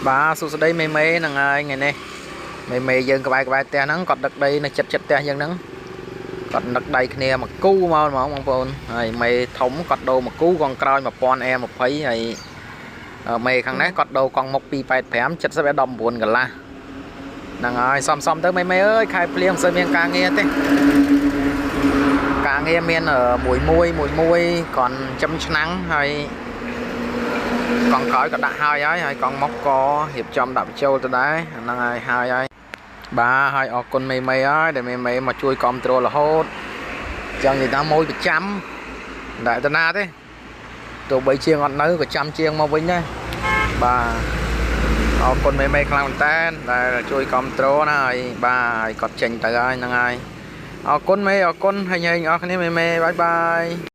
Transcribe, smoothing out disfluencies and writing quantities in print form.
បាទសួស្តីមេមេហ្នឹងហើយថ្ងៃនេះមេមេយើងក្បែរក្បែរផ្ទះហ្នឹងគាត់ដឹកដីនៅចិត្តចិត្តផ្ទះយើងហ្នឹងគាត់ដឹកដៃគ្នាមកគូមកហ្មងបងប្អូនហើយមេធំគាត់ដូរមកគូកងក្រោយ1000 Air 20ហើយមេខាងនេះគាត់ដូរកង់មុខ285 70 19កន្លះហ្នឹងហើយសំសំទៅមេមេអើយខែភ្លៀងមិនសូវមានការងារទេការងារមានមួយមួយមួយមួយគ្រាន់ចំឆ្នាំងហើយ កង់ក្រោយក៏ដាក់ហើយហើយហើយកង់មុខក៏រៀបចំដាក់បញ្ចូលទៅដែរហ្នឹងហើយហើយហើយបាទហើយអរគុណមេមេហើយដែលមេមេមកជួយគ្រប់គ្រងរហូតចឹងនិយាយថាមួយប្រចាំមិនដែលទៅណាទេទោះបីជាងអត់នៅក៏ចាំជាងមកវិញដែរបាទអរគុណមេមេខ្លាំងមែនតើដែលជួយគ្រប់គ្រងណាហើយបាទហើយគាត់ចេញទៅហើយហ្នឹងហើយអរគុណមេអរគុណហើយញ៉ែងអរគ្នាមេមេ bye bye.